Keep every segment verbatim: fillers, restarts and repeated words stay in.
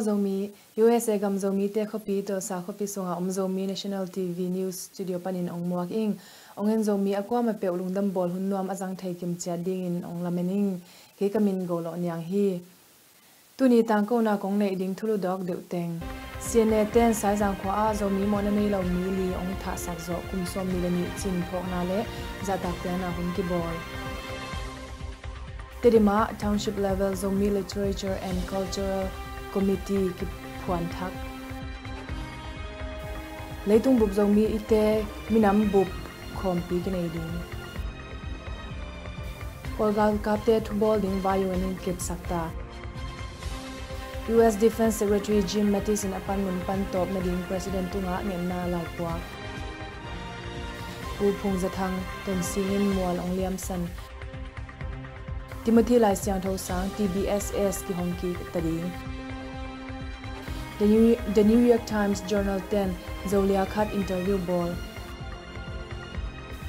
Zomi, U S A gam Zomite khuapi Tulsa khuapi sungah om Zomi National T V News Studio panin ong muak ing. Ong en Zomi a kuamah peuh lungdam bawl hun nuam a zang thei kim ciat dingin ong lamen ing. Kei ka min Go Lawh Niang hi. Tuni tangkona kong neih ding thulu dawk deuh teng. C N A ten Saizang khua ah Zomi mawhna nei lo mi li ong thahsak zawh kum sawm nih le nih cin phawkna le zahtak piakna hun kibawl. Tedim ah Township Level Zomi Literature and Cultural Committee kiphuan thak. Leitung bup Zomi ite minam bup khawmpi kinei ding. Kawlgal kapte thubawl ding vai U N in kepsak ta. U S Defense Secretary Jim Mattis in a panmun pan tawp nading President tungah ngenna lai puak. Pu Phung Za Thang tonsing in mual ong liamsan. Timothy Lai Siangtho sang T B S S kihong kik ta ding. The New, The New York Times Journal ten Zolia khat interview bawl.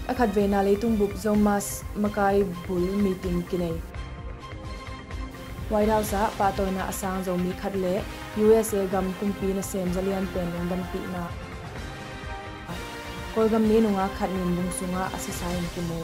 A khatveina leitung bup Zomas makai bul meeting kinei. White House ah pahtawina a sang Zomi khat le U S A gam kumpi nasem zalian pen lungdampihna. Kawlgam ni nunga khat nin bung sungah a sisa in kimu.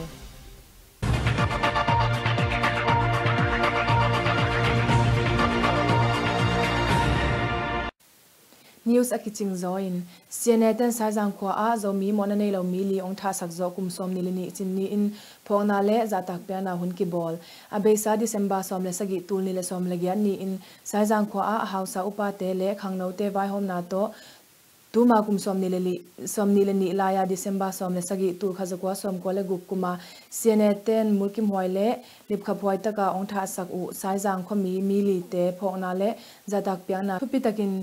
News a kicing zaw in, C N A ten Saizang khua ah Zomi mawhna nei lo mi li ong thahsak zawh kum sawm nih le nih cin ni in phawkna le zahtak piakna hun kibawl. A beisa December sawm le sagih tul nih le sawm le giat ni in Saizang khua ah a hausa upate le khangnote vaihawmna tawh tuma kum sawm nih le li, sawm nih le nih lai-a December sawm le sagih tul khat zakua sawmkua le guk kuma C N A ten Mulkimhuai le Lipkhaphuai taka ong thahsak uh Saizang khuami mi lite phawkna le zahtak piakna thupi takin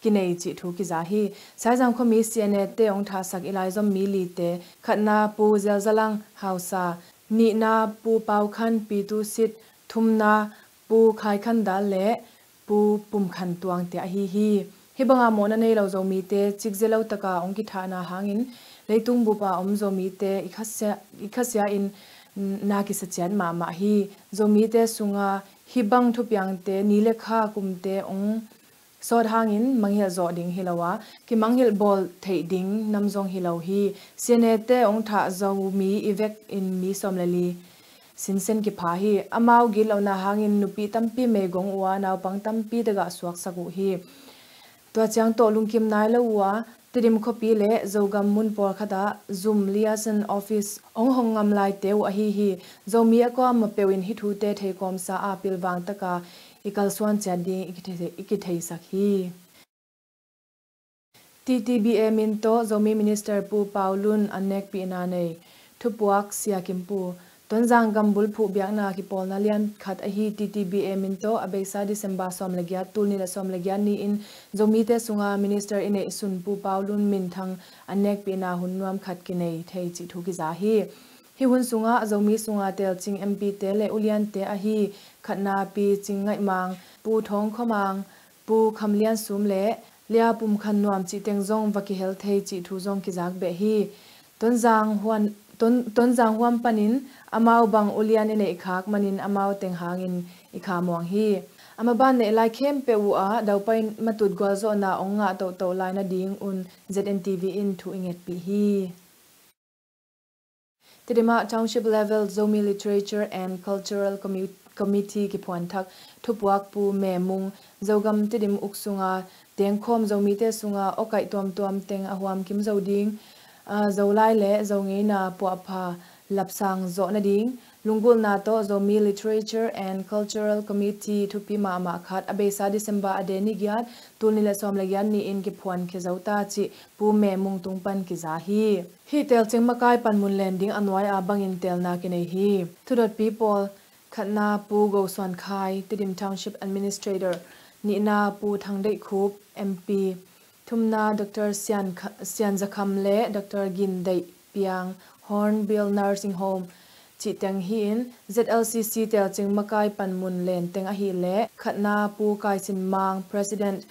kinei cih thu kiza hi. Saizang khuami C N A te ong thahsak i laizom mi lite khatna Pu Zelzalang hausa, nihna Pu Pau Khan Pi Tu Sit, thumna Pu Khai Khan Dal le Pu Pum Khan Tuang te ahi hi. Hih banga mawhna nei lo Zomite cikzia lo taka ong kithahna hangin leitung bupa om Zomite i khasia, i khasia in na kisa ciat mahmah hi. Zomite sunga hih bang thupiangte ni le kha kumte ong sawt hangin mangngilh zawh ding hi lo a, kimangngilh bawl theih ding nam zong hi lo hi. C N A te ong thah Zomi i vek in mi sawm le li sinsen kipha hi. Amau gitlohna hangin nupi tampi meigong uh a, naupang tampi tagah suaksak uh hi. Tua ciang tawh lungkim nai lo uh a, Tedim khuapi le Zogam mun pawlkhat ah zum liaison office ong hong ngam laite uh ahi hi. Zomi a kuamah peuh in hih thute theikawmsa a pilvang taka i kalsuan ciat ding i kithei-, i kitheisak hi. T T B A min tawh Zomi Minister Pu Pau Lun an nekpihna nei. Thupuak Sia Kim Pu. Tonzang gam bulphuh biakna kipawlna lian khat ahi T T B A min tawh a beisa December sawm le giat, tul nih le sawm le giat ni in Zomite sunga Minister i neihsun Pu Pau Lun minthang an nekpihna hun nuam khat kinei thei cih thu kiza hi. Hih hun sungah Zomi sunga telcing M P te le uliante ahi khatna Pi Cing Ngaih Mang, Pu Thawng Khaw Mang, Pu Kham Lian Sum le Lia Pum Khan Nuam cih teng zong va kihel thei cih thu zong kizak beh hi. Tonzang huan, Ton, Tonzang huam panin amau bang ulian i neih khak manin amau teng hangin i kha muang hi. A maban neih lai khempeuh uh ah daupai matut gualzawhna ong ngah tohtoh lai nadingun Z N T V in thu i ngetpih hi. Tedim ah Township Level Zomi Literature and Cultural Commu-, Committee kiphuan thak. Thupuak Pu Me Mung. Zogam Tedim uk sunga tengkhawm Zomite sunga awkaih tuamtuam teng a huam kim zo ding, aa, Zolai le Zongeina puahpha lapsang zawh nading lunggulhna tawh Zomi Literature and Cultural Committee thupi mahmah khat a beisa December a de ni giat, tul nih le sawm le giat ni in kiphuan khia zo ta cih Pu Me Mung tung pan kiza hi. Hih telcing makai panmun len ding a nuai a bangin telna kinei hi. Thudotpi pawl. Khatna Pu Go Suan Khai, Tedim Township Administrator. Nihna Pu Thang Deih Khup, M P. Thumna Doctor Sian Kha-, Sian Za Kham le Doctor Gin Deih Piang, Hornbill Nursing Home. Cih teng hi in Z L C C telcing makai panmun len teng ahih leh khatna Pu Kai Sin Mang, President.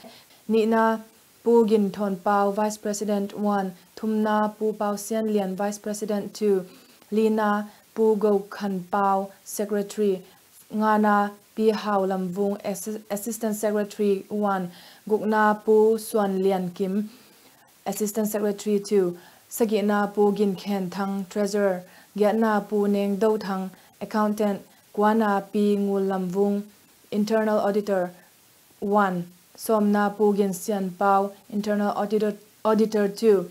Nihna Pu Gin Thawn Pau, Vice President one, thumna Pu Pau Sian Lian, Vice President two, lina Pu Go Khan Pau, Secretary, ngana Pi Hau Lam Vung, Assistant Secretary one, gukna Pu Suan Lian Kim, Assistant Secretary two, sagihna Pu Gin Khen Thang, Treasurer, giatna Pu Neng Do Thang, Accountant, kuana Pi Ngul Lam Vung, Internal Auditor one, sawmna Pu Gin Sian Pau, Internal Auditor, Auditor two,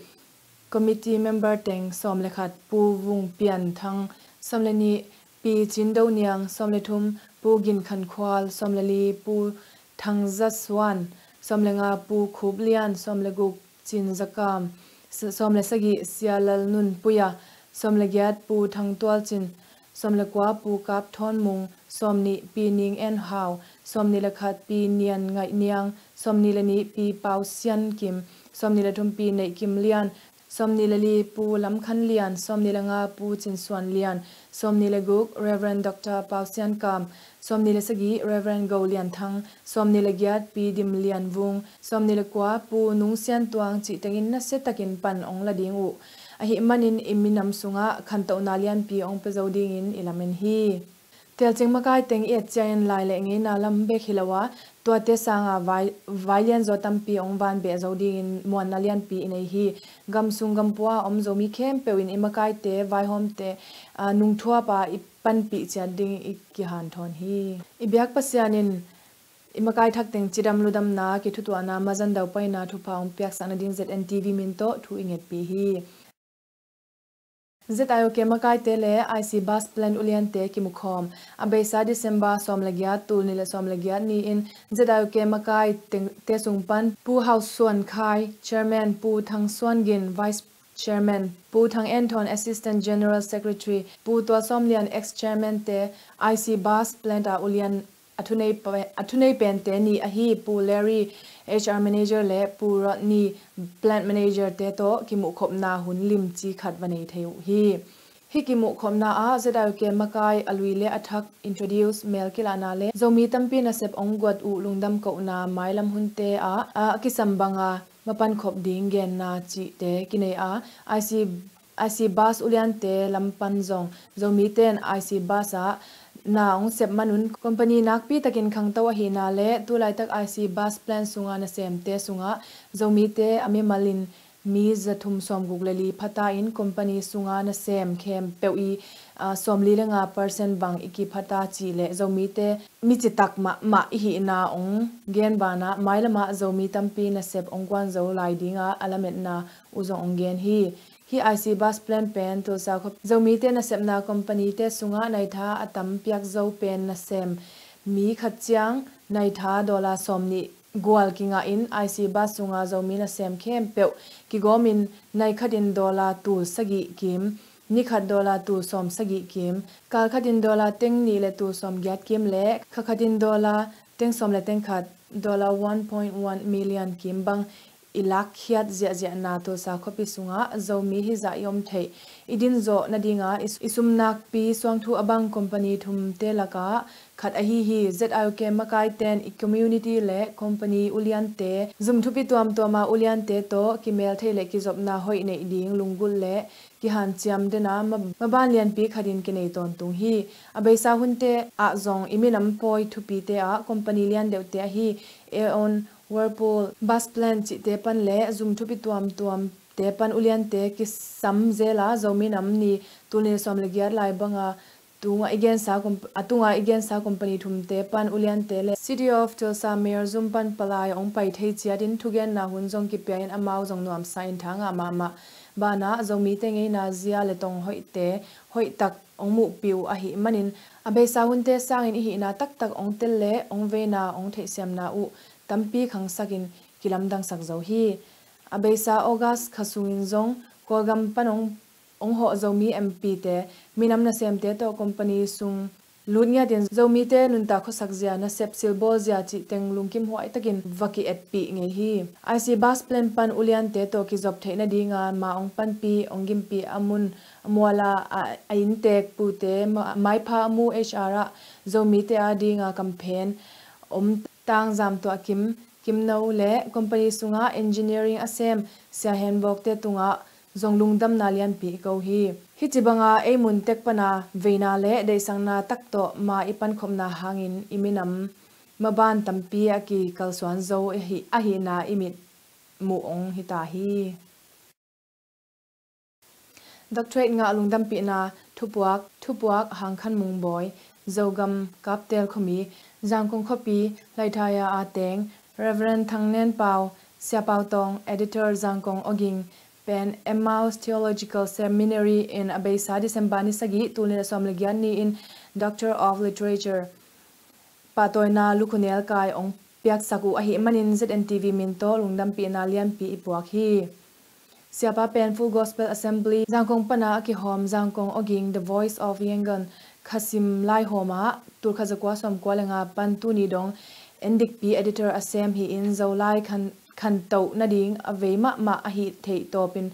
Committee Member teng sawm le khat, Pu Vung Pian Thang, sawm le nih, Pi Cin Do Niang, sawm le thum, Pu Gin Khan Khual, sawm le li, Pu Thang Za Suan, sawm le nga, Pu Khup Lian, sawm le guk, Cin Za Kam, sawm le sagih, Sia Lal Nun Puia, sawm le giat, Pu Thang Tual Cin, sawm le kua, Pu Kap Thawn Mung, sawm nih, Pi Ning En Hau, sawm nih le khat, Pi Nian Ngaih Niang, sawm nih le nih, Pi Pau Sian Kim, sawm nih le thum, Pi Neih Kim Lian, sawm nih le li, Pu Lam Khan Lian, sawm nih le nga, Pu Cin Suan Lian, sawm nih le guk, Reverend Doctor Pau Sian Kam, sawm nih le sagih, Reverend Go Lian Thang, sawm nih le giat, Pi Dim Lian Vung, sawm nih le kua, Pu Nung Sian Tuang cih tengin nasia takin pan ong la ding uh. Ahih manin i minam sungah khantohna lianpi ong pia zo dingin i lamen hi. Telcing makai teng i et ciangin lai le ngeina lam bek hi lo a, tuate sanga vai, vai lianzaw tampi ong van beh zo dingin muanna lianpi i nei hi. Gam sung gam pua a om Zomi khempeuh in i makaite, vaihawmte, aa, nungthuapa i panpih ciat ding i kihanthawn hi. I biak Pasian in i makai thak teng cidam ludamna, kithutuahna, mazan daupaina thupha ong piaksak nading Z N T V min tawh thu i ngetpih hi. Z I O K makaite le I C bus plant uliante kimukhawm. A beisa December sawm le giat, tul nih le sawm le giat ni-in Z I O K makai teng, te sung pan Pu Hau Suan Khai, Chairman, Pu Thang Suan Gin, Vice Chairman, Pu Thang En Thawn, Assistant General Secretary, Pu Tua Sawm Lian, Ex Chairman te, I C bus plant a ulian a thunei pe-, a thunei pente nih ahi Pu Larry, H R Manager, le Pu Rodney, Plant Manager te tawh kimuhkhopna hun limci khat va nei thei uh hi. Hih kimuhkhopna ah Z I O K makai a lui le a thak introduce, mel kilahna le Zomi tampi nasep ong guat uh lungdam kohna mailam hunte ah a kisam banga mapan khop ding genna cihte kinei a, I C I C bus uliante lam pan zong Zomite in I C bus ah na ong sep manun company nakpi takin khangto ahihna le tulaitak I C bus plant sunga nasemte sungah Zomite a mimalin mi za thum sawm guk le li phata in company sunga nasem khempeuh i, aa, sawmli le nga percent bang i kiphata cih le Zomite mi citak mahmah i hihna ong gen banah mailamah Zomi tampi nasep ong guan zo lai dinga a lametna uh zong ong gen hi. Hih I C bus plant pen Tulsa khuapi Zomite nasepna company te sungah naitha a tam piak zo pen nasem mi khat ciang naitha dollar sawm nih gual kingah in I C bus sunga Zomi nasem khempeuh kigawmin nai khatin dollar tul sagih kim, ni khat dollar tul sawm sagih kim, kal khatin dollar teng nih le tul sawm giat kim le kha khatin dollar teng sawm le teng khat, dollar one point one million kim bang i lakkhiat ziahziahna Tulsa khuapi sungah Zomi hizah i om theih i dinzawh nadinga i, i sum nakpi suangthu a bang company thumte lakah khat ahi hi. Z I O K makaite in i community le company uliante, zum thupi tuamtuama uliante tawh kimel theih le kizopna hoih neih ding lunggulh le kihanciam dena ma-, maban lianpi khatin kinei tawntung hi. A beisa hunte ah zong i minam pawi thupite ah company lian deuhte ahi Aeon, Whirlpool, bus plant cihte pan le zum thupi tuamtuamte pan uliante kisam zela Zomi Nam Ni tul nih le sawm le giat lai banga tunga i gensa comp-, a tunga i gensa company thumte pan uliante le City of Tulsa Mayor zum pan palai ong pai thei ciatin thugenna hun zong kipia in amau zong nuamsa in tha ngah mahmah. Banah Zomite ngeina zia le tong hoihte hoihtak ong muhpih uh ahih manin a beisa hunte sangin i hihna taktak ong tel le ong veina ong theihsiamna uh tampi khangsakin kilamdangsak zo hi. A beisa August kha sungin zong Kawlgam pan ong, ong hawh Zomi M P te, minam nasemte tawh company sung lut ngiatin Zomite nuntak khuasak zia, nasep silbawl zia cih teng lungkim huai takin va ki-etpih ngei hi. I C bus plant pan uliante tawh kizop theih nadinga ma ong panpih, ong gimpih a mun a muala a, a inntek pute, ma-, maipha a mu H R ah Zomite a dinga kamphen om tangzam tuah kim, kimno le company sungah engineering a sem Sia Hen Bawkte tungah zong lungdamna lianpi i ko hi. Hih ci banga ei mun tek pana veina le deihsakna tak tawh ma i pankhopna hangin i minam maban tampi a kikalsuan zo ahi, ahihna i mit muh ong hita hi. Doctorate ngah lungdampihna thupuak, thupuak Hangkhan Mungbawi, Zogam Kaptel khuami, Zangkong khuapi, Laithaya a teng, Reverend Thang Nen Pau, Sia Pau Tawng, Editor Zangkong Awging, pen Emmaus Theological Seminary in a beisa December ni sagih, tul nih le sawm le giat ni-in Doctor of Literature pahtawina lukhunel kai ong piaksak uh ahih manin Z N T V min tawh lungdampihna lianpi i puak hi. Siapa pen Full Gospel Assembly Zangkong pana a kihawm Zangkong Awging The Voice of Yangon khasim laihawm ah tulkhat zakua sawmkua le nga pan tuni dong endikpi editor a sem hi-in Zolai khan khantoh nading a vei mahmah ahi theih tawpin,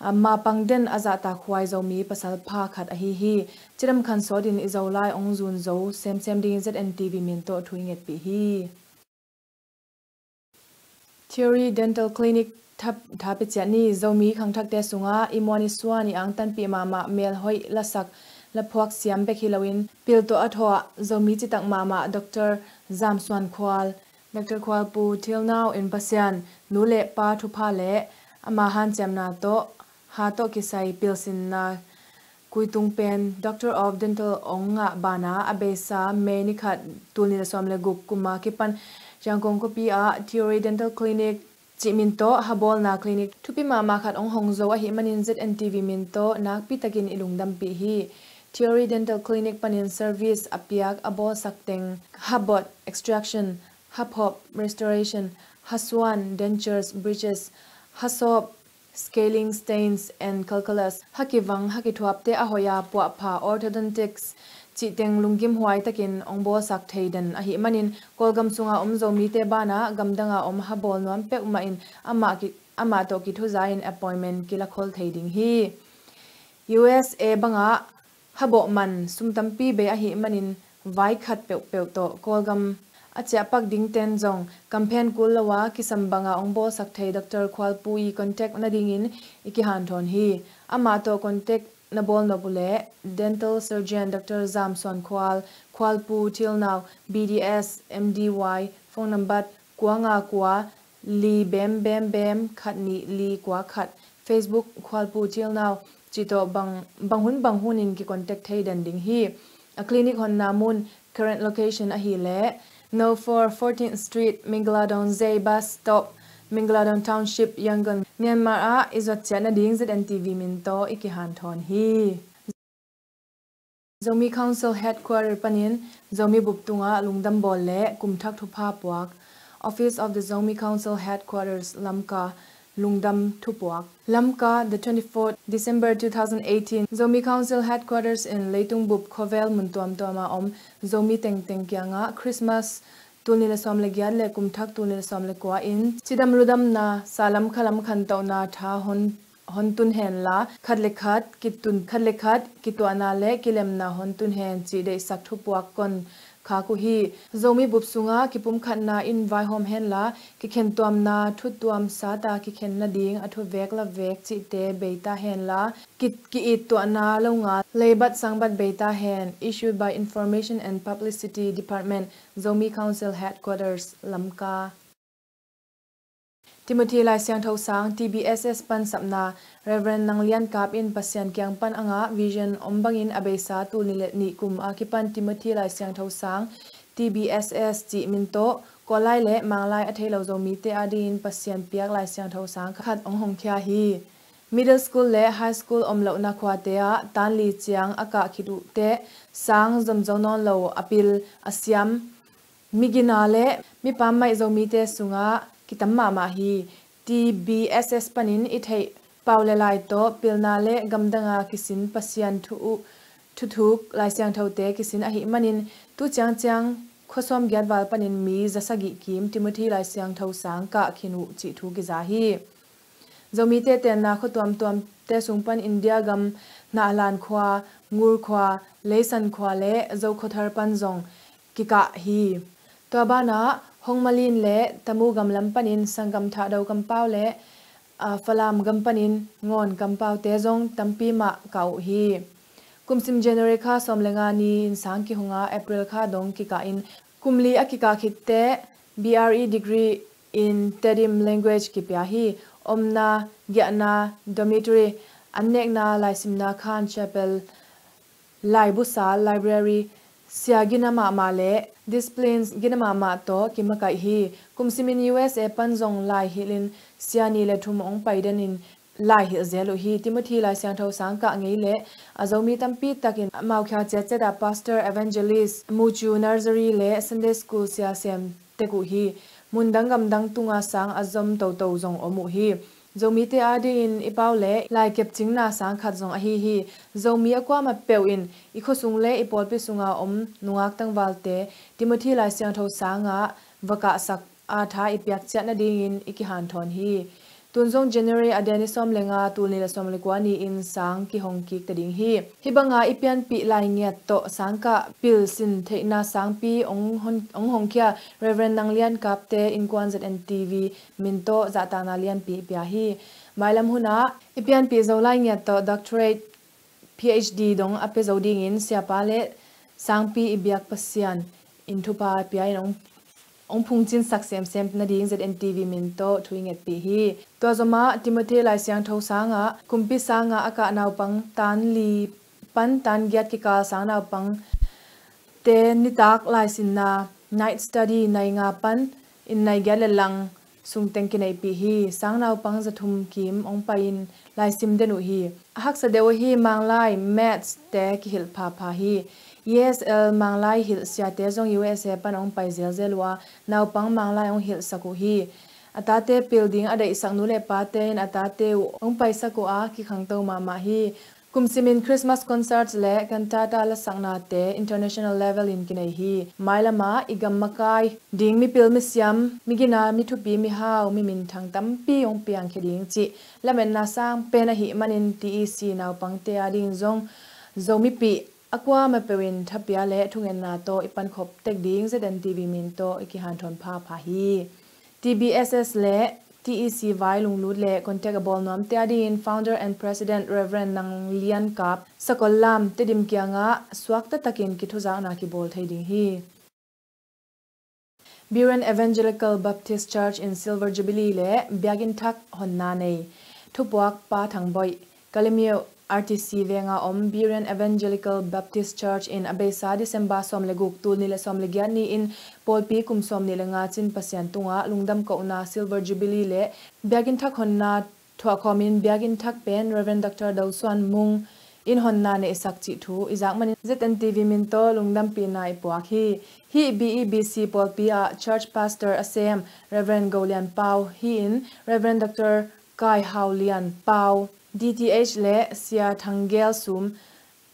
a, mapang den a zahtakhuai Zomi pasal pha khat ahi hi. Cidam khan sawtin i Zolai ong zun zo semsem dingin Z N T V min tawh thu i ngetpih hi. Theory Dental Clinic thap, tha pia ciat ni. Zomi khangthakte sungah i muan i suan i angtanpih mahmah melhoih lasak laphuak siam bek hi loin pil tawh a thuah Zomi citak mahmah Doctor Zam Suan Khual, Doctor Khual Pu Thil Nau in Pasian, nu le pa thupha le ama hanciamna tawh ha tawh kisai pilsinna kuitung pen Doctor of Dental ong ngah banah a beisa May ni khat tul nih le sawm le guk kuma kipan Zangkong khuapi ah Theory Dental Clinic cih min tawh habawlna clinic thupi mahmah khat ong hong zo ahih manin Z N T V min tawh nakpi takin i lungdampih hi. Theory Dental Clinic panin service a piak a bawlsak teng habot extraction, haphop restoration, hasuan, dentures, bridges, hasawp, scaling, stains and calculus, hakivang, hakithuapte a hoih a puahpha orthodontics cih teng lunggimhuai takin ong bawlsak thei den ahih manin Kawlgam sunga om Zomite banah gamdanga om habawl nuam peuhmah in amah ki, amah tawh kithuza in appointment kilakhol thei ding hi. U S A bangah habawh man sum tampi bei ahih manin vai khat peuhpeuh tawh Kawlgam a ciahpak dingten zong kamphen kul lo a kisam banga ong bawlsak thei Doctor Khual Pu i contact nadingin i kihanthawn hi. Amah tawh contact na bawl nop uh leh Dental Surgeon Doctor Zam Suan Khual, Khual Pu Thil Nau, B D S, M D Y, phone number kua nga kua li bem bem bem khat nih li kua khat, Facebook Khual Pu Thil Nau cih tawh bang, bang hun bang hunin kicontact thei den ding hi. A clinic honna mun current location ahih leh No four, fourteenth Street, Mingladong Zei Bus Stop, Mingladong Township, Yangon, Myanmar ah i zuat ciat nading Z N T V min tawh i kihanthawn hi. Zomi Council Headquarter panin Zomi bup tungah lungdam bawl le kumthak thupha puak. Office of the Zomi Council Headquarters, Lamka, lungdam thupuak. Lamka, the twenty-fourth December two thousand eighteen, Zomi Council Headquarters in leitung bup khuavel mun tuamtuama om Zomi tengteng kiangah Christmas tul nih le sawm le giat le kumthak tul nih le sawm le kua in cidam ludamna, salam khalam khantohna tha hon hon tun henla, khat le khat kitun, khat le khat kituahna le kilemna hon tun hen cih deihsak thupuak kon khak uh hi. Zomi bup sungah kipumkhatna in vaihawm henla, kikhentuamna thutuam sata kikhen nading a thuvek lavek cihte beita henla, ki, ki-it tuahna longal leibat sangbat beita hen. Issued by Information and Publicity Department, Zomi Council Headquarters, Lamka. Timothy Lai Siangtho Sang, T B S S pansapna, Reverend Nang Lian Kap in Pasian kiang pan a ngah vision om bangin a beisa tul nih le nih kum a kipan Timothy Lai Siangtho Sang, T B S S cih min tawh Kawllai le Manglai a thei lo Zomite adingin Pasian piak Lai Siangtho Sang khat ong hongkhia hi. Middle school le high school om lohna khuate ah tan li ciang a kah khit uh teh sang zom zo nawn lo a pil a siam migina le mipa maih Zomite sungah kitam mahmah hi. T B S S panin i theih pau le lai tawh pilna le gamdanga kisin Pasian thu uh, thuthuk Lai Siangthote kisin ahih manin tu ciangciang khua sawm giat val panin mi za sagih kim Timothy Lai Siangtho Sang kah khin uh cih thu kiza hi. Zomite tenna khua tuamtuamte sung pan India gam Nahlan khua, Ngur khua, Leisan khua le Zokhawthar pan zong kikah hi. Tua banah Hongmalin le Tamu gam lam panin Sangam Thahdo kampau le Falam gam panin ngawn kampaute zong tampi mah kah uh hi. Kumsim January kha sawm le nga ni-in sang kihong a, April kha dong kikah in, kum li a kikah khitte B R E degree in Tedim language kipia hi. Omna, giahna, dormitory, an nekna, laisimna khan chapel, laibu sal, library, sia gina mahmah le disciplines gina mahmah tawh kimakaih hi. Kumsimin U S A pan zong lai hilhin sia nih le thum hong paidenin lai hilh zel uh hi. Timothy Lai Siangtho sang kah ngei le a Zomi tampi takin amau khia ciatciat ah pastor, evangelist, mucu, nursery le Sunday school sia sem tek uh hi. Mundang gamdang tunga sang a zom toto zong om uh hi. Zomite adingin i pau le lai kepcingna sang khat zong ahi hi. Zomi a kuamah peuh in i khuasung le i pawlpi sunga om nungak tangvalte Timothy Lai Siangtho sangah va kahsak a tha i piak ciat nadingin i kihanthawn hi. Tun zong January a deni sawm le nga, tul nih le sawm le kua ni-in sang kihong kik ta ding hi. Hih banga i pianpih laingiat tawh sangkah pil sin theihna sangpi hong hon-, hong hongkhia Reverend Nang Lian Kapte innkuan Z N T V min tawh zahtakna lianpi pia hi. Mailam hunah i pianpih Zo laingiat tawh doctorate P H D dong a pia zo dingin siapa le sangpi i biak Pasian in thupha pia in hong, hong phungcinsak semsem nading Z N T V min tawh thu i ngetpih hi. Tua zomah Timothy Lai Siangtho sangah kumpi sangah a kah naupang tan li pan tan giat kikal sang naupangte nitak laisinna, night study, nai nga pan in nai giat le lang sungteng kineihpih hi. Sang naupang za thum kim hong pai-in laisim den uh hi. A haksa deuh ahi Manglai, maths te kihilh phapha hi. E S L Manglai hilh siate zong U S A pan hong pai zelzel uh a, naupang Manglai hong hilhsak uh hi. A tate pil ding a deihsak nu le pate in a tate uh hong paisak uh a, kikhangto mahmah hi. Kumsimin Christmas concerts le cantata lasaknate international level in kinei hi. Mailamah i gam makai ding mipil misiam, migina, mithupi, mihau, miminthang tampi hong piangkhia ding cih lametna sang pen ahih manin T E C naupangte adingin zong Zomipih a kuamah peuh in thapia le thungetna tawh i pankhop tek ding Z N T V min tawh i kihanthawn phapha hi. T B S S le T E C vai lunglut le contact a bawl nuamte adingin Founder and President Reverend Nang Lian Kap Sakol Lam Tedim kiangah suakta takin kithuzakna kibawl thei ding hi. Berean Evangelical Baptist Church in Silver Jubilee le biakinn thak honna nei. Thupuak Pa Thang Boih. Kalemyo R T C venga om Berean Evangelical Baptist Church in a beisa December sawm le guk, tul nih le sawm le giat ni-in pawlpi kum sawm nih le nga cin Pasian tungah lungdam kohna Silver Jubilee le biakinn thak honna thuahkhawmin biakinn thak pen Reverend Doctor Do Suan Mung in honna neihsak cih thu i zak manin Z N T V min tawh lungdampihna i puak hi. Hih B E B C pawlpi ah Church Pastor a sem Reverend Go Lian Pau hi-in Reverend Doctor Kai Hau Lian Pau D T H le Sia Thang Gel Sum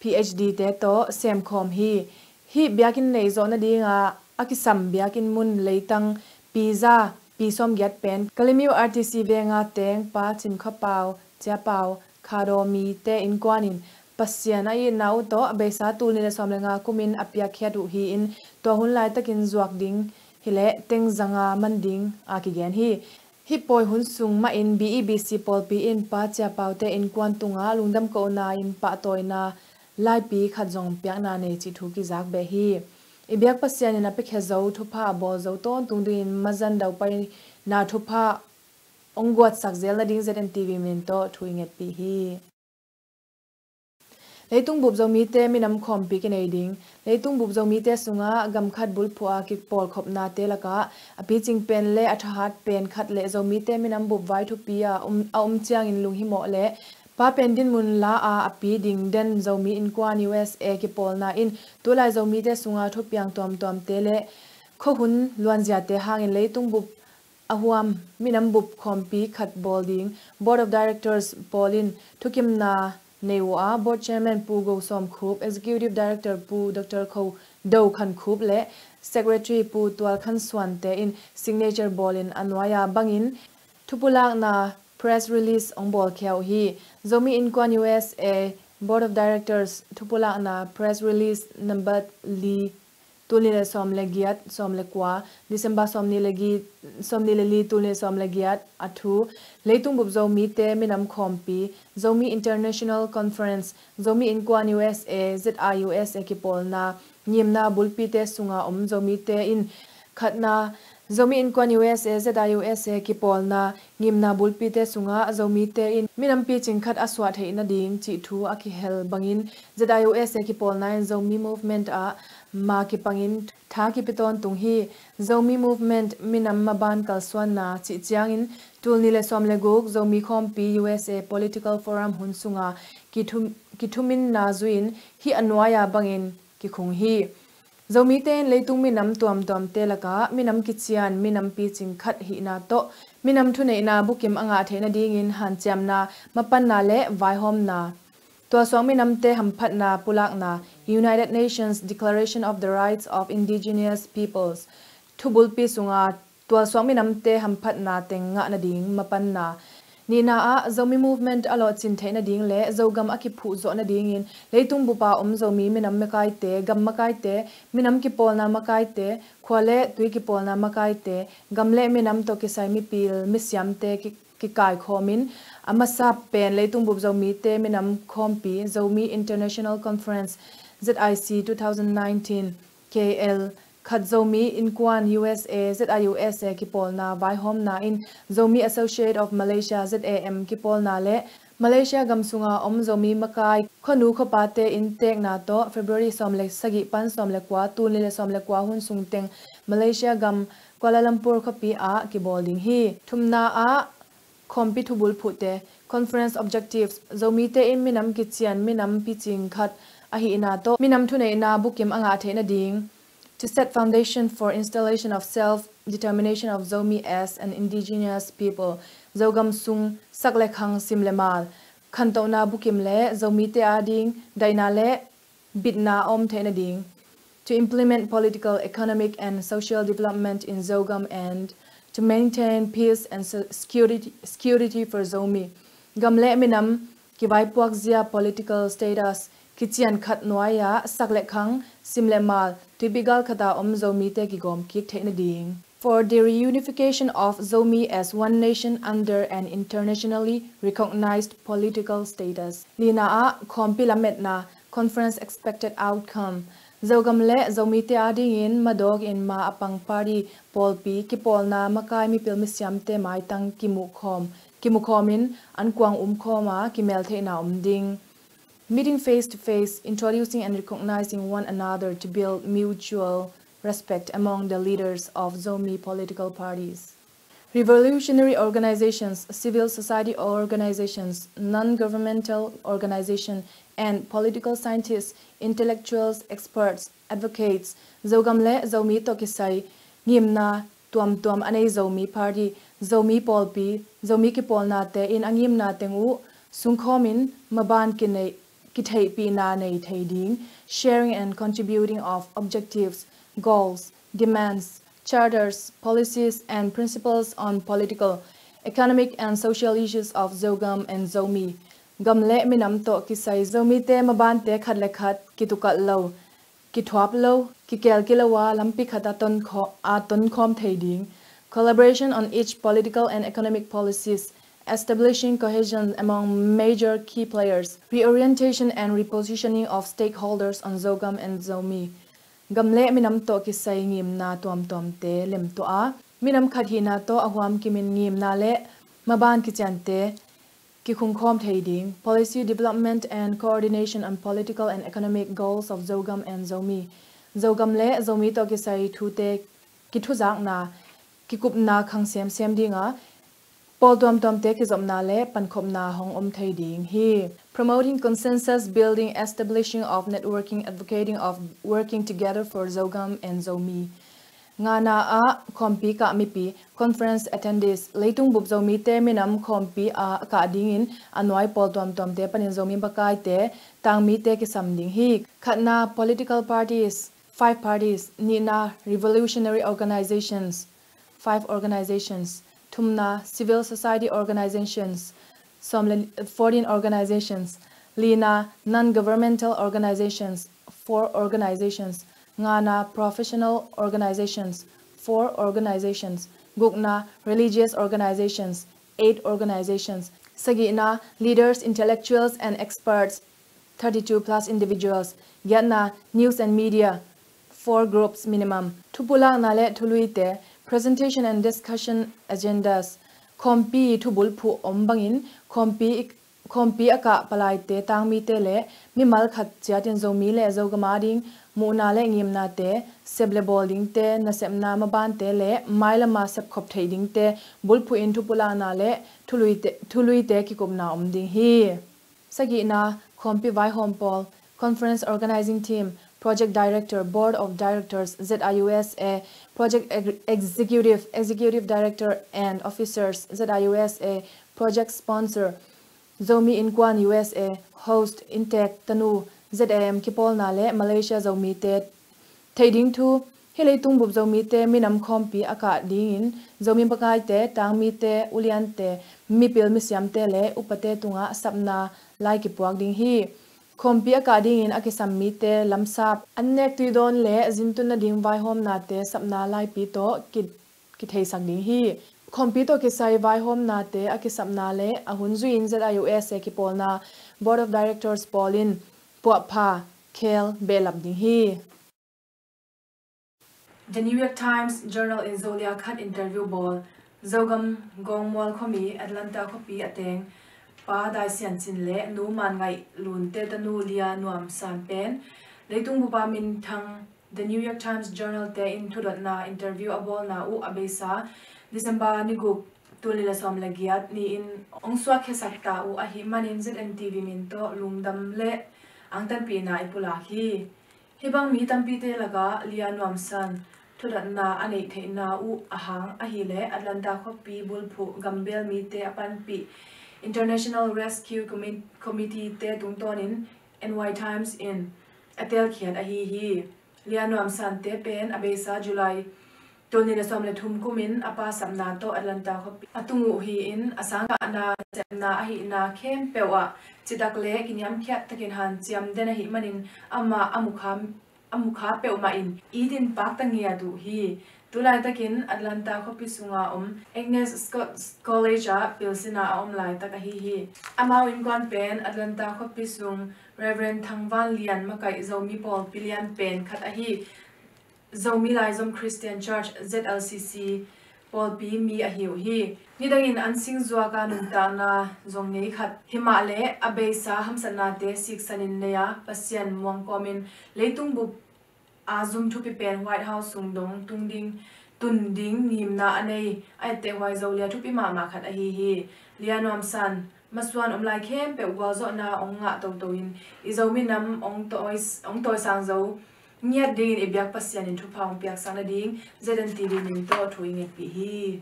P H D te tawh semkhawm hi. Hih biakinn neih zawh nadinga a kisam biakinn mun leitang pi za pi sawmgiat pen Kalemyo R T C venga teng Pa Cin Kha Pau, Cia Pau, Kha Daw mite innkuan in Pasian a itna uh tawh a beisa tul nih le sawm le nga kumin a piakkhiat uh hi-in tua hun laitakin zuak ding hileh teng zanga man ding a kigen hi. Hih pawi hun sung mahin B E B C pawlpi in Pa Cia Paute innkuan tungah lungdam kohna in pahtawina laipi khat zong piakna nei cih thu kizak beh hi. I biak Pasian in a piakhia zo thupha a bawl zo tawntung dingin mazan daupaina thupha hong guatsak zel nading Z N T V min tawh thu i ngetpih hi. Leitung bup Zomite minam khawmpi kinei ding. Leitung bup Zomite sungah gam khat bulphuh a kipawlkhopnate lakah a picing pen le a thahat pen khat le Zomite minam bup vai thupi a um, a um ciangin lunghimawh le pa pen dinmun la a a pi ding den Zomi innkuan U S A kipawlna in tulai Zomite sunga thupiang tuamtuamte le khuahun luanziate hangin leitung bup a huam minam bup khawmpi khat bawl ding Board of Directors pawl in thukimna nei uh a, Board Chairman Pu Go Sawm Khup, Executive Director Pu Doctor Kho Do Khan Khup le Secretary Pu Tual Khan Suante in signature bawlin a nuai-a bangin thupulakna press release hong bawlkhia uh hi. Zomi Innkuan U S A Board of Directors thupulakna press release number li tul nih le sawm le giat, sawm le kua, December sawm nih le gi, sawm nih le li, tul nih le sawm le giat a thu. Leitung bup Zomite minam khawmpi, Zomi International Conference, Zomi Innkuan U S A, Z I U S A kipawlna ngimna bulpite sunga om Zomite in khatna, Zomi Innkuan U S A, Z I U S A kipawlna ngimna bulpite sungah Zomite in minam picing khat a suah theih nading cih thu a kihel bangin Z I U S A kipawlna in Zomi Movement ah ma kipangin tha kipi tawntung hi. Zomi Movement minam maban kalsuanna cih ciangin tul nih le sawm le guk Zomi Khawmpi U S A Political Forum hun sunga kithum, kithuminna zuin hih a nuai-a bangin kikhung hi. Zomite in leitung minam tuamtuamte lakah minam kician, minam picing khat hihna tawh minam thuneihna bukim a ngah theih nadingin hanciamna, mapanna le vaihawmna, tualsuak minamte hamphatna pulakna, United Nations Declaration of the Rights of Indigenous Peoples thubulpi sunga tualsuak minamte hamphatna teng ngah nading mapanna. Nihna ah Zomi Movement a lawhcin theih nading le Zogam a kiphuh zawh nadingin leitung bupa om Zomi minam makaite, gam makaite, minam kipawlna makaite, khua le tui kipawlna makaite, gam le minam tawh kisai mipil misiamte ki, kikaikhawmin a masa pen leitung bup Zomite minam khawmpi Zomi International Conference Z I C two thousand nineteen K L khat Zomi Innkuan U S A Z I U S A kipawlna vaihawmna in Zomi Associate of Malaysia Z A M kipawlna le Malaysia gam sunga om Zomi makai khuanu khuapate inntekna tawh February sawm le sagih pan sawm le kua, tul nih le sawm le kua hun sungteng Malaysia gam Kuala Lumpur khuapi ah kibawl ding hi. Thumna ah khawmpi thubul phuhte, Conference Objectives, Zomite in minam kician, minam picing khat ahihna tawh minam thuneihna bukim a ngah theih nading, to set foundation for installation of self-determination of Zomi as an indigenous people, Zogam sung sak le khang, sim le mal khantohna bukim le Zomite ading daihna le bitna a om theih nading, to implement political, economic and social development in Zogam and to maintain peace and se-, security, security for Zomi. Gam le minam kivaipuakzia political status kician khat nuai-ah sak le khang, sim le mal, tuipi gal khat a om Zomite kigawm kik theih nading. For the reunification of Zomi as one nation under an internationally recognized political status. Lina ah khawmpi lametna, conference expected outcome. Zogam le Zomite adingin madawk in ma a pang party, pawlpi, kipawlna makai mipil misiamte maitang kimukhawm, kimukhawmin an kuang umkhawma kimeltheihna om ding. Meeting face to face, introducing and recognizing one another to build mutual respect among the leaders of Zomi political parties. Revolutionary organizations, civil society organizations, non-governmental organization, and political scientists, intellectuals, experts, advocates, Zogam le Zomi tawh kisai ngimna tuamtuam a nei Zomi party, Zomi pawlpi, Zomi kipawlnate in a ngimna teng uh sungkhawmin maban kinei, kitheihpihna nei thei ding, sharing and contributing of objectives, goals, demands, charters, policies and principles on political, economic and social issues of Zogam and Zomi. Gam le minam tawh kisai Zomite mabante khat le khat kitukalh lo, kithuap lo, kikelkilo a lampi khat a tonkhaw-, a tonkhawm thei ding. Collaboration on each political and economic policies, establishing cohesion among major key players, reorientation and repositioning of stakeholders on Zogam and Zomi. Gam le minam tawh kisai ngimna tuamtuamte lemtuah a, minam khat hihna tawh a huam kimin ngimna le maban kiciante kikhungkhawm thei ding, policy development and coordination on political and economic goals of Zogam and Zomi. Zogam le Zomi tawh kisai thute kithuzakna, kikupna khang semsem dinga, pawl tuamtuamte kizopna le pankhopna hong om thei ding hi. Promoting consensus building, establishing of networking, advocating of working together for Zogam and Zomi. Ngana ah khawmpi kah mipi, conference attendees, leitung bup Zomite minam khawmpi a kah dingin a nuai pawl tuamtuamte panin Zomi makaite, tangmite kisam ding hi. Khatna, political parties, five parties. Nihna, revolutionary organizations, five organizations. Thumna, civil society organizations, sawm le, fourteen organizations. Lina, non-governmental organizations, four organizations. Ngana, professional organizations, four organizations. Gukna, religious organizations, eight organizations. Sagihna, leaders, intellectuals and experts, thirty-two plus individuals. Giatna, news and media, four groups minimum. Thupulakna le thuluite, presentation and discussion agendas. Khawmpi thubulphuh om bangin khawmpi, khawmpi a kah palaite, tangmite le mimal khat ciatin Zomi le Zogam ading muhna le ngimnate, sep le bawl dingte, nasepna mabante le mailama sepkhop theih dingte bulphuhin thupulakna le thuluite, thuluite kikupna om ding hi. Sagihna, khawmpi vaihawm pawl, conference organizing team, project director, board of directors, Z I U S A, project ex-, executive, executive director and officers, Z I U S A, project sponsor, Zomi Innkuan U S A, host, Intek, Tanu, Z A M kipawlna le Malaysia Zomite theih ding thu. Hih leitung bup Zomite minam khawmpi a kah dingin Zomi makaite, tangmite, uliante, mipil misiamte le upate tungah sapna lai kipuak ding hi. Khawmpi a kah dingin a kisam mite lamsap, an nek tuidawn le zintun nading vaihawmnate sapna laipi tawh ki, kitheisak ding hi. Khawmpi tawh kisai vaihawmnate a kisapna le a hun zuiin Z I U S A kipawlna, board of directors pawlin puahpha khel behlap ding hi. The New York Times Journal in Zolia khat interview bawl. Zogam Gawngmual khuami Atlanta khuapi a teng Pa Dai Sian Cin le Nu Man Ngaih Lunte tanu Lia Nuam San pen leitung bupa minthang The New York Times Journal te in thudotna interview a bawlna uh a beisa December ni guk, tul nih le sawm le giat ni-in hong suakkhiasak ta uh ahih manin Z N T V min tawh lungdam le angtanpihna i pulak hi. Hih bang mi tampite lakah Lia Nuam San thudotna a neih theihna uh a hang ahileh Atlanta khuapi bulphuh gambel mite a panpih International Rescue Commi-, Committee te tungtawnin N Y Times in a telkhiat ahi hi. Lia Nuam Sante pen a beisa July tul nih le sawm le thum kumin a pa sapna tawh Atlanta khuapi a tung uh hi-in a sangkahna, nasepna ahihna khempeuh ah citak le kiniamkhiat takin hanciam den ahih manin amah a mukha, a mukha peuhmah in it in pakta ngiat uh hi. Tulaitakin Atlanta khuapi sunga om Agnes Scott College ah pilsina a om laitak ahi hi. Amau innkuan pen Atlanta khuapi sung Reverend Thang Van Lian makaih Zomi pawlpi lian pen khat ahi Zomi Laizom Christian Church, Z L C C, pawlpi mi ahi uh hi. Nidangin an singzuaka nuntakna zong ngei khat himah le a beisa hamsatnate siksanin nei a Pasian muang kawmin leitung bup a zum thupi pen White House sung dong tung ding, tun ding ngimna a nei a ettehhuai Zolia thupi mahmah khat ahi hi. Lia Nuam San masuan om lai khempeuh gualzawhna hong ngah toto in i Zomi nam hong tawi, hong tawisang zo ngiat dingin i biak Pasian in thupha hong piaksak nading Z N T V min tawh thu i ngetpih hi.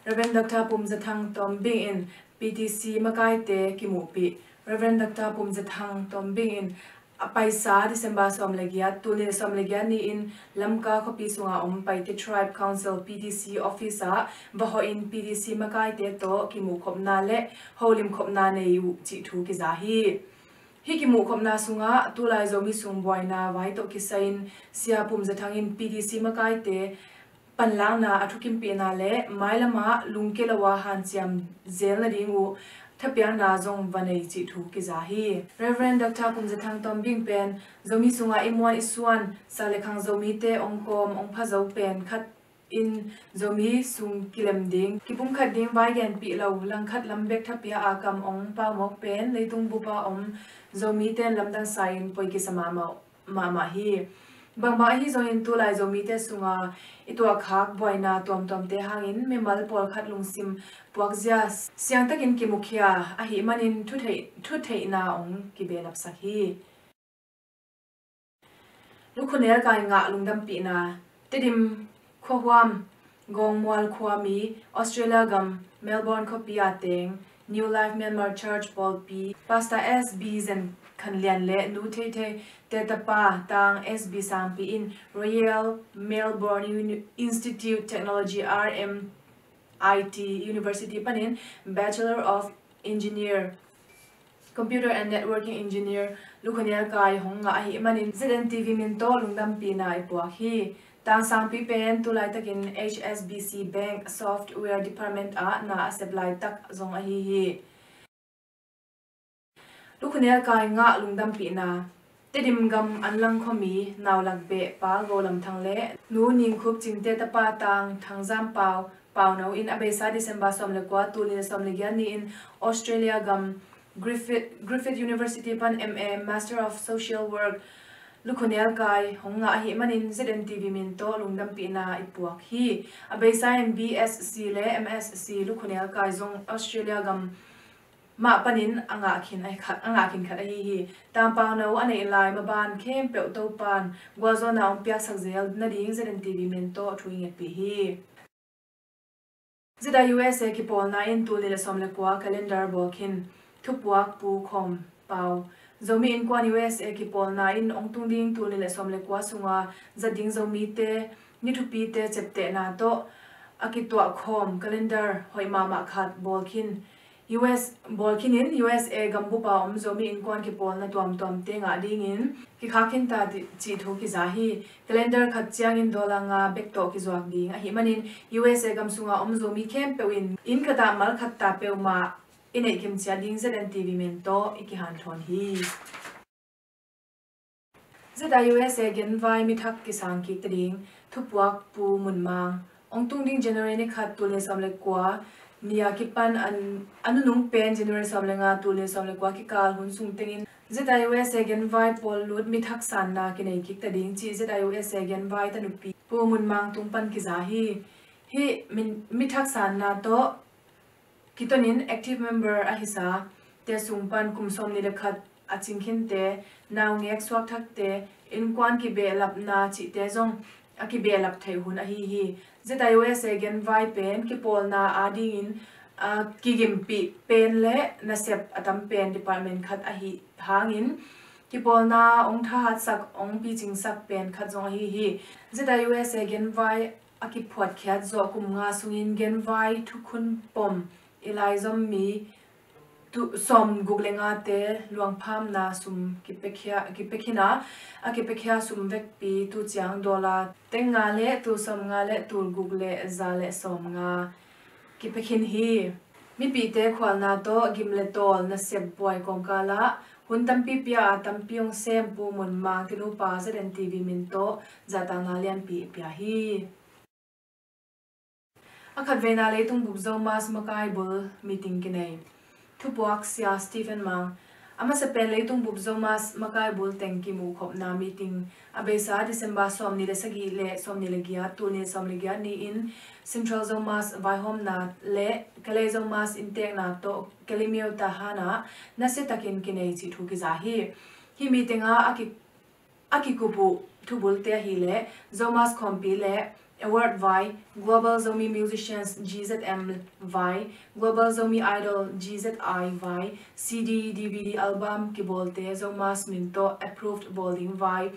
Reverend Doctor Pum Za Thang Tawm Bing in P T C makaite kimuhpih. Reverend Doctor Pum Za Thang Tawm Bing in a paisa December sawm le giat, tul nih le sawm le giat ni-in Lamka khuapi sunga om Paite Tribe Council P T C office ah va hawhin P T C makaite tawh kimuhkhopna le holimkhopna nei uh cih thu kiza hi. Hih kimuhkhopna sungah tulai Zomi sung buaina vai tawh kisai-in Sia Pum Za Thang in P T C makaite panlakna a thukimpihna le mailamah lungke lo a hanciam zel nading uh thapiakna zong va nei cih thu kiza hi. Reverend Doctor Pum Za Thang Tawm Bing pen Zomi sungah i muan i suan sak le khang Zomite hong kawm hong pha zo pen khat in Zomi sung kilem ding, kipumkhat ding vai genpih lo, langkhat lam bek thapia a kam hong paumawk pen leitung bupa om Zomite in lamdang sa-in poi kisa mahmah, mahmah hi. Bangbang ahi zongin tulai Zomite sunga i tuahkhak buaina tuamtuamte hangin mimal pawlkhat lungsim puakzia siangtakin kimukhia ahih manin thutheih, thutheihna hong kibehlapsak hi. Lukhu nelkai ngah lungdampihna. Tedim khuahuam Gawngmual khuami Australia gam Melbourne khuapi a teng New Life Myanmar Church pawlpi Pastor S B Zen Khan Lian le Nu Thei Thei te tapa Tang S B Sangpi in Royal Melbourne Uni-, Institute Technology, R M I T University panin Bachelor of Engineer Computer and Networking Engineer Lu Khua Nial Kai hong ngah ahih manin Z N T V min tawh lungdampihna i puak hi. Tangsangpi pen tulaitakin H S B C Bank Software Department ah na a sep laitak zong ahi hi. Lu Khua Nial Kai ngah lungdampihna. Tedim gam Anlang khuami Naulak beh pa Go Lam Thang le Nu Ning Khup Cingte tapa Tang Thang Zam Pau, Pau No in a beisa December sawm le kua, tul nih le sawm le giat ni-in Australia gam Griffith, Griffith University pan M A, Master of Social Work, Lu Khua Nial Kai hong ngah ahih manin Z N T V min tawh lungdampihna i puak hi. A beisa in B S C le M S C Lu Khua Nial Kai zong Australia gam mah panin a ngah khin, a khat, a ngah khin khat ahi hi. Tang Pau No a neih lai maban khempeuh Topan gualzawhna hong piaksak zel nading Z N T V min tawh thu i ngetpih hi. Zeta U S A kipawlna in tul nih le sawm le kua calendar bawl khin. Thupuak Pu Khawm Pau. Zomi Innkuan U S A kipawlna in hong tung ding tul nih le sawm le kua sunga zat ding Zomite ni thupite ciaptehna tawh a kituah khawm calendar hoih mahmah khat bawl khin. U S, bawl khinin U S A gambup a om Zomi Innkuan kipawlna tuamtuamte ngah dingin kikhak khin ta cih thu kiza hi. Calendar khat ciangin dollar nga bek tawh kizuak ding ahih manin U S A gam sunga om Zomi khempeuh in inn khat ah mal khat ta peuhmah i neih kim ciat ding Z N T V min tawh i kihanthawn hi. Zeta U S A genvai mithak kisang kik ta ding. Thupuak Pu Mun Mang. Hong tung ding January ni khat, tul nih le sawm le kua ni a kipan an, a nunung pen January sawm le nga, tul nih le sawm le kua kikal hun sung tengin Zeta U S A genvai pawl lut mithak sanna kinei kik ta ding cih Zeta U S A genvai tanupi Pu Mun Mang tung pan kiza hi. Hih min, mithak sanna tawh kitonin active member a hisa te sung pan kum sawm nih le khat a cing khinte, naungek suakthakte, innkuan kibehlapna cihte zong a kibehlap theih hun ahi hi. Zeta U S A genvai pen kipawlna adingin a kigimpih pen le nasep a tam pen department khat ahi hangin kipawlna hong thahatsak, hong picingsak pen khat zong ahi hi. Zeta U S A genvai a kiphuatkhiat zawh kum nga sungin genvai thukhun pom i laizom mi tu, sawm guk le ngate luangphamna sum kipiakhia, kipiakhina, a kipiakhia sum vekpi tu ciang dollar teng nga le tul sawm nga le tul guk le za le sawm nga kipiakhin hi. Mipite khualna tawh gim le tawl nasep buai kawmkalah hun tampi pia a tampi hong sem Pu Mun Mang tinupa Z N T V min tawh zahtakna lianpi i pia hi. A khatveina leitung bup Zomas makai bul meeting kinei. Thupuak Sia Stephen Mang. A masa pen leitung bup Zomas makai bul teng kimuhkhopna meeting a beisa December sawm nih le sagih le sawm nih le giat, tul nih le sawm le giat ni-in Central Zomas vaihawmna le Kalay Zomas inntekna tawh Kalaymyo Tahan ah nasiatakin kinei cih thu kiza hi. Hih meeting ah a ki a kikup uh thubulte ahileh Zomas Khawmpi le Award vai, Global Zomi Musicians G Z M vai, Global Zomi Idol G Z I vai, C D, D V D album kibawlte Zomas min tawh approved bawl ding vai,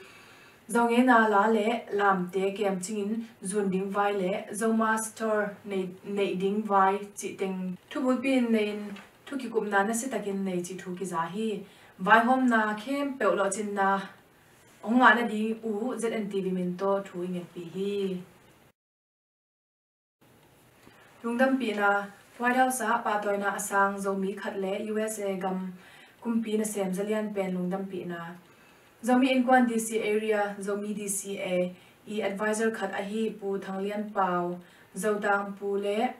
Zongeina la le lamte kemcingin zun ding vai le Zomas Store nei, neih ding vai cih teng thubulpi in nei in thu kikupna nasiatakin nei cih thu kiza hi. Vaihawmna khempeuh lawhcinna hong ngah nading uh Z N T V min tawh thu i ngetpih hi. Lungdampihna. White House ah pahtawina a sang Zomi khat le U S A gam kumpi nasem zalian pen lungdampihna. Zomi Innkuan D C Area, Zomi D C A i advisor khat ahi Pu Thang Lian Pau, Zotang Pu le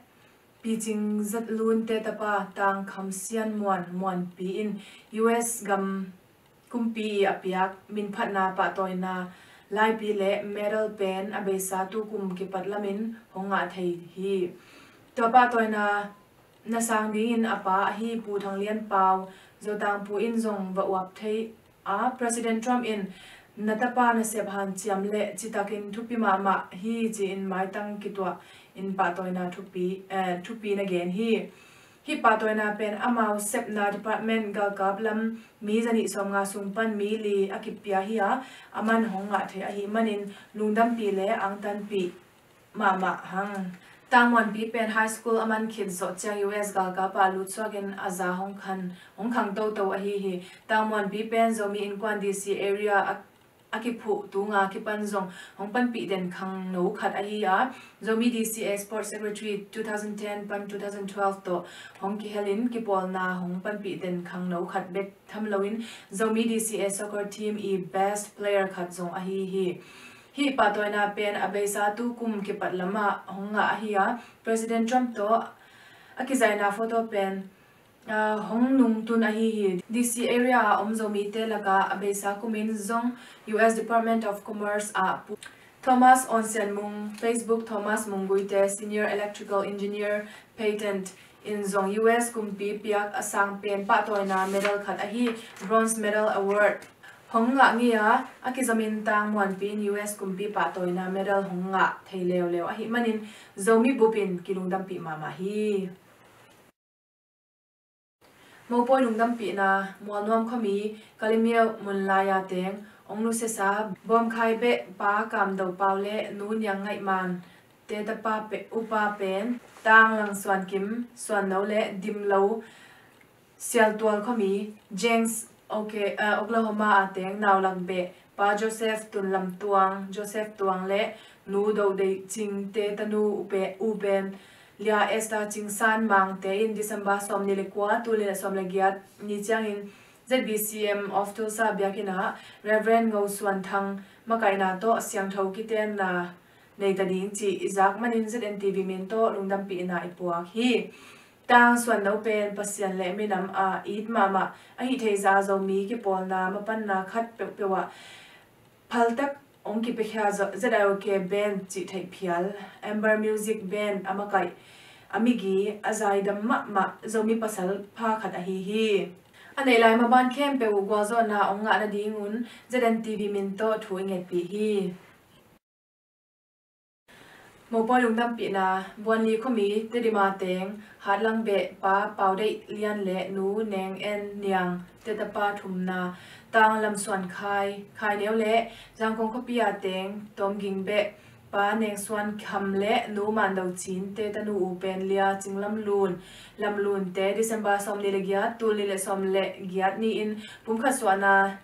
Picing Zat Lunte tapa Tang Kham Sian Muan, Muanpi in U S gam kumpi i a piak minphatna pahtawina laipi le medal pen a beisa tukum kipat lamin hong ngah thei hi. Tua pahtawina na sang dingin a pa ahi Pu Thang Lian Pau, Zotang Pu in zong va uap thei a, President Trump in na tapa nasep hanciam le citakin thupi mahmah hi ci-in maitang kituah in pahtawina thupi, eh, thupi na gen hi. Hih pahtawina pen amau sepna department galkap lam mi zanih sawmnga sung pan mi li a kipia hi a, a man hong ngah thei ahih manin lungdampih le angtanpih mahmah hang. Tang Muanpi pen high school a man khit zawh ciang U S galkap ah lut suakin a za hong khan, hong khang toto ahi hi. Tang Muanpi pen Zomi Innkuan D C area a, a kiphuh tunga kipan zong hong panpih den khangno khat ahi a, Zomi D C A Sports Secretary two thousand ten pan two thousand twelve tawh hong kihelin kipawlna hong panpih den khangno khat bek tham loin Zomi D C A soccer team i best player khat zong ahi hi. Hih pahtawina pen a beisa tukum kipat lamah hong ngah ahi a, President Trump tawh a kizaina photo pen, ah, hong nungtun ahi hi. D C area a om Zomite laka a beisa kumin zong U S Department of Commerce ah pu-, Thomas Onsian Mung, Facebook Thomas Mung Guite, Senior Electrical Engineer, Patent in zong U S kumpi piak a sang pen pahtawina medal khat ahi Bronze Medal Award hong ngah ngei a, a kizomin Tang Muanpi in U S kumpi pahtawina medal hong ngah thei leuleu ahih manin Zomi bup in kilungdampih mahmah hi. Mopawi lungdampihna, Mualnuam khuami Kalimiau mun lai-a teng hong nusiasa Bawmkhai beh Pa Kam Do Pau le Nu Niang Ngaih Man te tapa pe-, upa pen Tang Lang Suan Kim, Suan No le Dim Lo, Sialtual khuami Jenks, Oke-, eh, Oklahoma a teng Naulak beh Pa Joseph Tun Lam Tuang, Joseph Tuang le Nu Do Dei Cing te tanu upe-, u pen Lia Esther Cing San Mang te in December sawmnih le kua, tul nih le sawm le giat ni ciangin Z B C M of Tulsa biakinn ah Reverend Ngo Suan Thang makaihna tawh siangtho kitenna nei ta ding cih i zak manin Z N T V min tawh lungdampihna i puak hi. Tang Suan No pen Pasian le minam a it mahmah ahih theih zah Zomi kipawlna mapanna khat peuhpeuh ah phaltak hong kipiakhia Z I O K Band cih theih phial, Amber Music Band a makaih, a migi a zaidam mahmah Zomi pasal pha khat ahi hi. A neih lai maban khempeuh uh gualzawhna hong ngah nadingun Z N T V min tawh thu i ngetpih hi. Mopawi lungdampihna, Buanli khuami Tedima teng Hatlang beh Pa Pau Deih Lian le Nu Neng En Niang te tapa thumna Tang Lam Suan Khai, Khai Neu le Zangkong khuapi a teng Tawmging beh Pa Neng Suan Kham le Nu Man Do Cin te tanu u pen Lia Cing Lam Lun, Lam Lun te December sawmnih le giat, tul nih le sawm le giat ni-in pumkhat suahna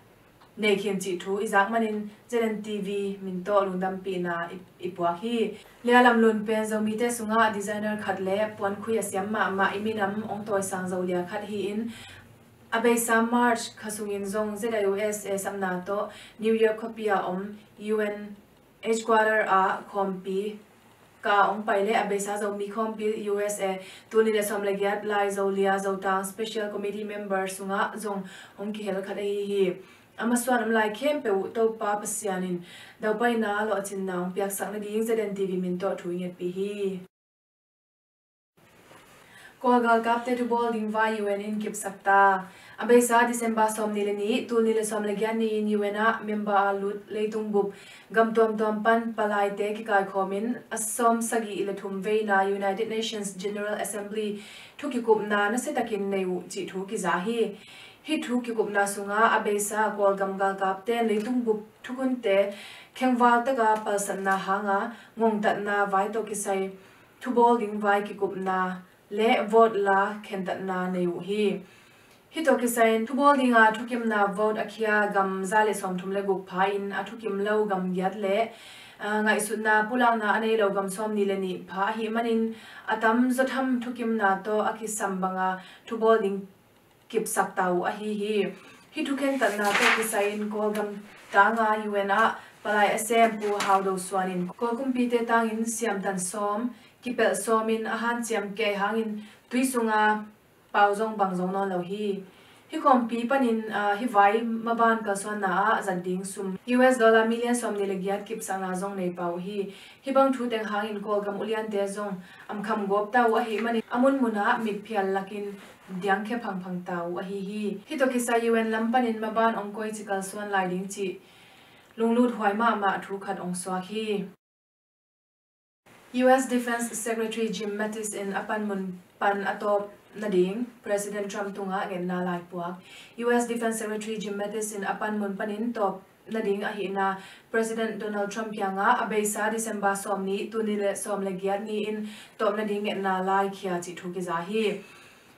nei khin cih thu i zak manin Z N T V min tawh lungdampihna i, i puak hi. Lia Lam Lun pen Zomite sungah designer khat le puankhui a siam mahmah, i minam hong tawisang Zolia khat hi-in a beisa March kha sungin zong Z I O S A sapna tawh New York khuapi a om U N H quarter ah khawmpi ka hong pai le a beisa Zomi khawmpi U S A tul nih le sawm le giat lai Zolia Zotang Special Committee member sungah zong hong kihel khat ahi hi. A masuan om lai khempeuh uh Topa Pasian in daupaina lawhcinna hong piaksak nading Z N T V min tawh thu i ngetpih hi. Kawl galkapte thubawl ding vai U N in kipsak ta. A beisa December sawmnih le nih, tul nih le sawm le giat ni-in U N ah member a lut leitung bup gam tuamtuam pan palaite kikaikhawmin a sawm sagih le thum veina United Nations General Assembly thu kikupna nasiatakin nei uh cih thu kiza hi. Hih thu kikupna sungah a beisa Kawlgam galkapte in leitung bup thukhunte khengval taka palsatna hanga ngongtatna vai tawh kisai thubawl ding vai kikupna le vote la khentatna nei uh hi. Hih tawh kisai-in thubawl dinga thukimna vote a khia gam za le sawmthum le guk pha-in a thukim lo gam giat le, aa, ngaihsutna pulakna a nei lo gam sawmnih le nih pha ahih manin a tamzaw tham thukimna tawh a kisam banga thubawl ding kipsak ta uh ahi hi. Hih thukhentatna tawh kisai-in Kawlgam tanga U N ah palai a sem Pu Hau Do Suan in Kawl kumpite tangin siamtan sawm, kipelh sawmin a hanciam kei hangin tui sunga pau zong bang zo nawn lo hi. Hih khawmpi panin, aa, hih vai maban kalsuanna ah zat ding sum U S dollar million sawmnih le giat kipsakna zong nei pah uh hi. Hih bang thu teng hangin Kawlgam uliante zong amkham gawp ta uh ahih manin a munmun ah mitphial lakin diangkhia phangphang ta uh ahi hi. Hih tawh kisai U N lam panin maban hong koici kalsuan lai ding cih lunglut huai mahmah thu khat hong suak hi. U S Defense Secretary Jim Mattis in a panmun pan a tawp nading President Trump tungah ngetna lai puak. U S Defense Secretary Jim Mattis in a panmun panin tawp nading ahihna President Donald Trump kiangah a beisa December sawm ni, tul nih le sawm le giat ni-in tawp nading ngetna laikhia cih thu kiza hi.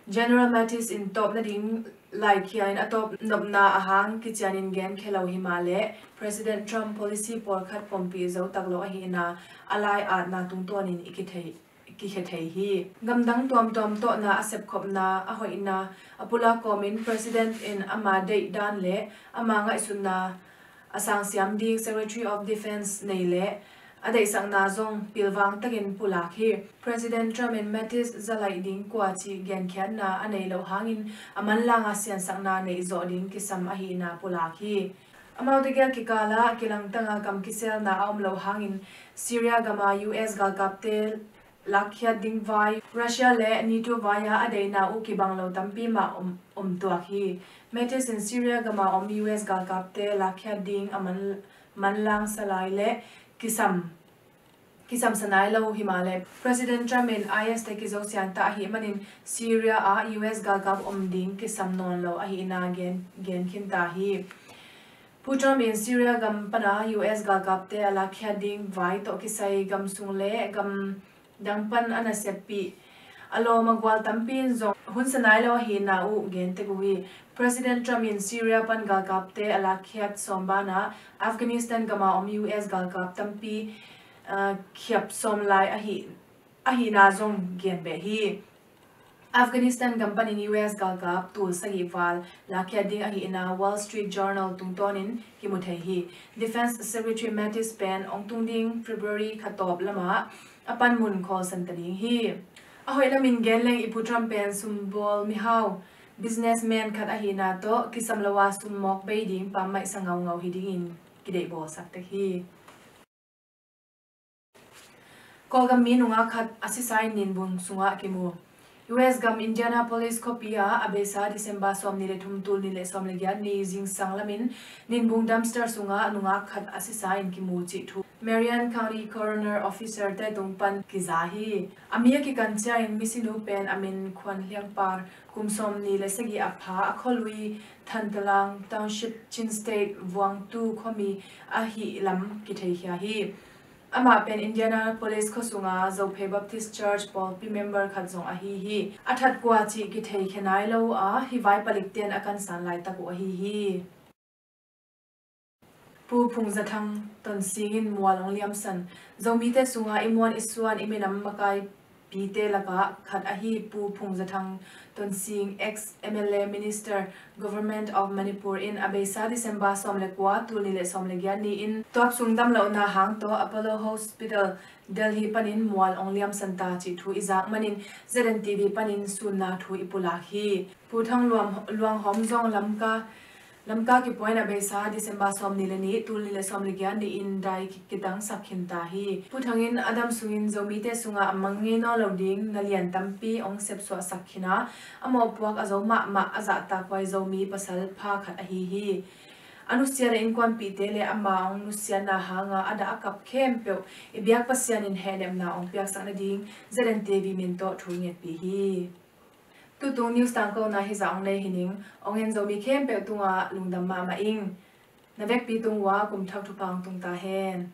General Mattis in tawp nading laikhia in a tawp nopna ahang kicianin genkhia lo hi mah leh President Trump policy pawlkhat pompih zo tak lo ahihna a lai-atna tungtawnin i kithei, kikhia thei hi. Gamdang tuamtuam tawhna a sepkhopna a hoihna a pulak kawmin President in ama deih dan le ama ngaihsutna a sangsiam ding Secretary of Defense nei le a deihsakna zong pilvang takin pulak hi. President Trump in Mattis zalaih ding kua cih genkhiatna a neih loh hangin a manlanga siansakna neih zawh ding kisam ahihna pulak hi. Amaute gel kikala kilangtanga kam kiselna a om loh hangin Syria gama U S galkapte lakkhiat ding vai, Russia le NATO vai-a a deihna uh kibang lo tampi mah om, om tuak hi. Mattis in Syria gama om U S galkapte lakkhiat ding a man, manlang salai le kisam, kisamsa nai lo hi mah leh President Trump in I S te kizo sianta ahih manin Syria ah U S galkap om ding kisam nawn lo ahihna gen, gen khinta hi. Pu Trump in Syria gam pana U S galkapte a lakkhiat ding vai tawh kisai gam sung le gam dang pan a naseppih a lawm a gual tampi in zong hunsa nai lo ahihna uh gen tek uh hi. President Trump in Syria pan galkapte a lakkhiat sawm banah Afghanistan gama om U S galkap tampi, ah, khiap sawm lai ahi, ahihna zong gen beh hi. Afghanistan gam panin U S galkap tul sagih val lakkhiat ding ahihna Wall Street Journal tungtawnin kimu thei hi. Defense Secretary Mattis pen ong tung ding February kha tawp lamah a panmun khawlsan ta ding hi. A hoih lamin gen leng i Pu Trump pen sumbawl mihau, businessman khat ahihna tawh kisam lo a sum mawk bei ding pammaihsa ngaungau hi dingin kideihbawlsak tek hi. Kawlgam mi nungak khat a sisa in ninbung sungah kimu. U S gam Indianapolis khuapi ah a beisa December sawm ni le thum tul ni le sawm le giat ni zingsang lamin ninbung dumpster sungah nungak khat a sisa in kimu cih thu Marion County Coroner Officer te tung pan kiza hi. A mi a kikan ciangin misinu pen a min Khuan Hliangpar, kum sawm ni le sagih a pha, a khualui Thantalang Township, Chin State, Vuangtu khuami ahih lam kitheikhia hi. Amah pen Indianapolis khuasunga Zophei Baptist Church pawlpi member khat zong ahi hi. A that kua cih kitheikhia nai lo a, hih vai palik ten a kansan laitak uh ahi hi. Pu Phung Za Thang Tonsing in mual ong liamsan. Zomite sunga i muan i suan i minam makai pite lakah khat ahi Pu Phung Za Thang Tonsing, ex M L A, Minister, Government of Manipur in a beisa December sawm le kua, tul ni le sawm le giat ni-in tuak sung damlohna hang tawh Apollo Hospital, Delhi panin mual ong liamsan ta cih thu i zak manin Z N T V panin sunna thu i pulak hi. Pu Thang Luang, Luang Hawm zong Lamka Lamka kipuain a beisa December sawm ni le nih, tul ni le sawm le giat ni-in dai ki, kitangsak khin ta hi. Pu Thang in a dam sungin Zomite sunga a mang ngei nawn lo ding na lian tampi ong sepsuahsak khin a, a mawhpuak a zo mahmah a zahtakhuai Zomi pasal pha khat ahi hi. A nusiat a innkuanpihte le ama ong nusiatna hanga a dah a kap khempeuh i biak Pasian in hehnepna ong piaksak nading Z N T V min tawh thu ngetpih hi. Tutung news tangkona hizah ong nei hi ning. Ong en Zomi khempeuh tungah lungdam mahmah ing. Na vekpi tung ua kum thak thupha ong tung ta hen.